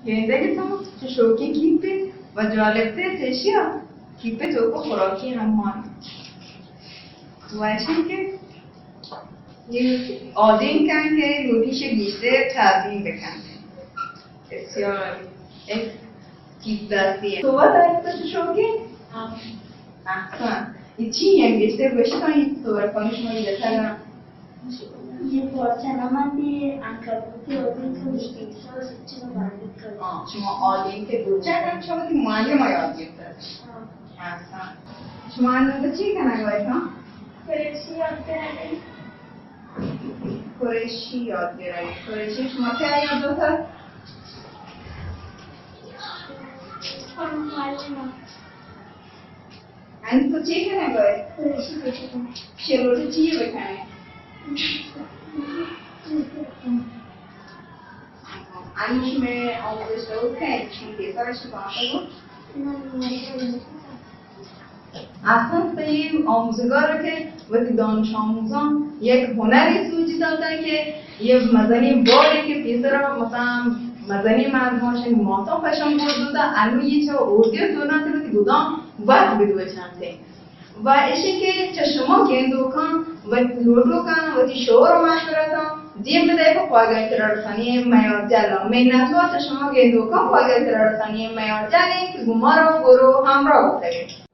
گندگ ءَ تو چہ شوقیں کیپ ءَ و جالب تر چہ ایشی ءَ کیپ ءِ توک ءَ خوراکی ہم مان۔ و ایشی کہ یہ آدینک اَنت کہ لوگی شہ گیشتر چارجنگ بکنت۔ بسیار عالی۔ ایک کیپ دستی ہے۔ تو بتا، تو چہ شوقیں؟ ہاں۔ احسن۔ یہ چی ہیں؟ گیشتر گوشت کن، یہ تو ورپانی شما یہ لکھا۔ یہ پارچہ نہ ماندی، عنکبوتی اور بھی تو مشکل سے اور سچی میں باندھ کر۔ ہاں، شما آدینک ءِ بچہ کن، شما وتی معلم ءَ یاد گرفتہ۔ ہاں۔ احسن۔ شما انوں چی کنگ ءَ ات؟ قریشی یاد گرگ ءَ۔ قریشی یاد گرگ ءَ۔ قریشی شما کیا یاد داتگ؟ ہم معلم۔ انوں تو چی کنگ ءَ ئے؟ قریشی بکنگ۔ شہ لوٹے چی بکنئے؟ انوں شمئے آموزش دئیگ کئے، شمئے پیسر اش بانتگ؟ احسن، تئی آموزگار کہ وتی دانش آموزاں یک ہنرے سوج داتگ کہ یہ مزنیں بارے کہ پیسرا مثلاً مزنیں مردماں شنگ ماتاں پشم برز بوتگ، انوں یہ چہ اردی ءَ زوراں کہ وتی گداں وت بدوچنت۔ و ایشی کہ چہ شما گندوکاں وتی لوٹوکاں وتی شور و مشورتاں دیم بدئے پہ خواگل ترا رسانی میارجل ءَ۔ منتوار چہ شما گندوکاں خواگل ترا رسانی میارجل ءَ کہ گوں مارا گور و ہمراہ بوتگ ئے۔